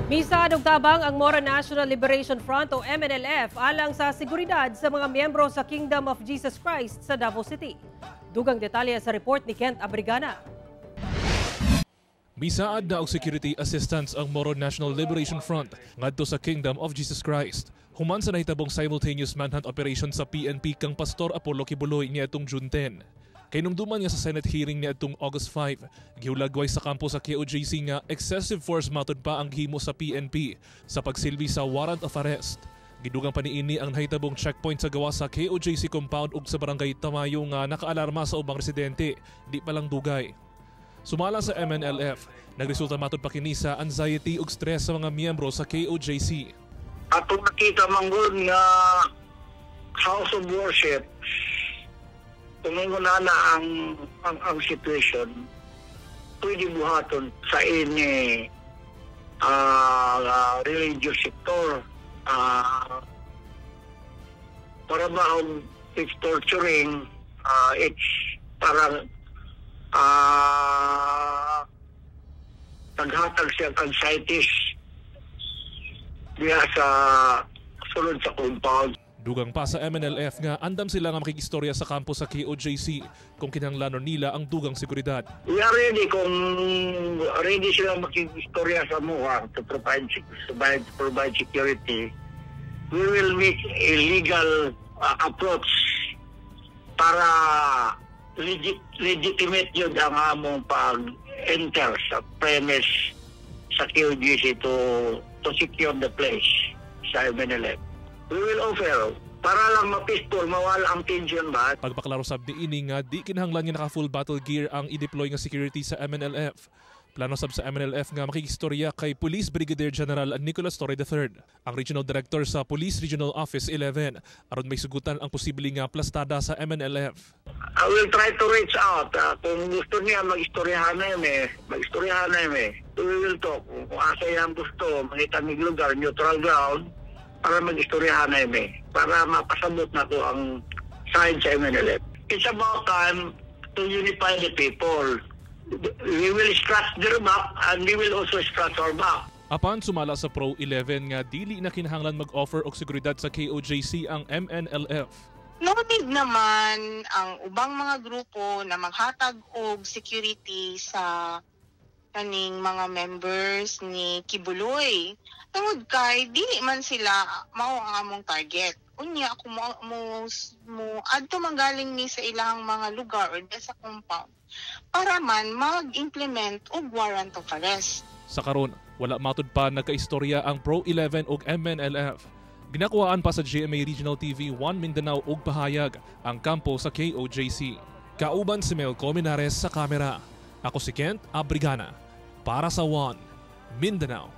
Misaad og tabang ang Moro National Liberation Front o MNLF alang sa seguridad sa mga miyembro sa Kingdom of Jesus Christ sa Davao City. Dugang detalye sa report ni Kent Abrigana. Misaad na og security assistance ang Moro National Liberation Front ngadto sa Kingdom of Jesus Christ human sa nahitabong simultaneous manhunt operation sa PNP kang Pastor Apollo Quiboloy niadtong June 10. Kahinumduman nga sa Senate hearing niadtong August 5, gihulagway sa kampo sa KOJC nga excessive force matud pa ang gihimo sa PNP sa pagsilbi sa warrant of arrest. Gidugang pa niini ang nahitabong checkpoint sa gawas sa KOJC compound ug sa Barangay Tamayo nga nakaalarma sa ubang residente, di pa lang dugay. Sumala sa MNLF, nagresulta matud pa kini sa anxiety ug stress sa mga miyembro sa KOJC. Atong nakita manggod nga house of worship, kung na na ang situation, pwede buhaton sa ini religious sector para ba it's torturing, it's parang naghatag siya anxieties diya sa sulod sa compound. Dugang pa sa MNLF nga andam sila nga makikistorya sa kampo sa KOJC kung kinahanglanon nila ang dugang seguridad. We are ready kung ready sila makikistorya sa amoa to provide security. We will make a legal approach para legitimate yun ang among pag-enter sa premise sa KOJC to secure the place sa MNLF. We will offer para lang ma-peaceful, mawala ang tension ba? Pagpaklaro sab niini nga di kinahanglan nga naka full battle gear ang i-deploy nga security sa MNLF. Plano sab sa MNLF nga makikistorya kay Police Brigadier General Nicolas Torre III, ang Regional Director sa Police Regional Office 11, aron may sugutan ang posible nga plastada sa MNLF. I will try to reach out. Kung gusto niya mag-istoryahan na yun eh, mag-istoryahan na yun eh. We will talk. Kung asa yan gusto, mangita mig lugar, neutral ground, para mag-istoryahan na yun eh. Para mapasabot na ko ang side sa MNLF. It's about time to unify the people. We will scratch their back and we will also scratch our back. Apan sumala sa Pro 11 nga dili na kinahanglan mag-offer og seguridad sa KOJC ang MNLF. No need naman ang ubang mga grupo na maghatag og security sa kaning mga members ni Quiboloy. Tungod kay dili man sila mao ang among target. Unya kung mo adto manggaling ni sa ilang mga lugar or sa compound para man mag-implement og warrant of arrest. Sa karon, wala matud pa nagkaistorya ang Pro 11 ug MNLF. Ginakuhaan pa sa GMA Regional TV 1 Mindanao ug pahayag ang kampo sa KOJC. Kauban si Mel Colmenares sa kamera. Ako si Kent Abrigana. Para sa 1 Mindanao.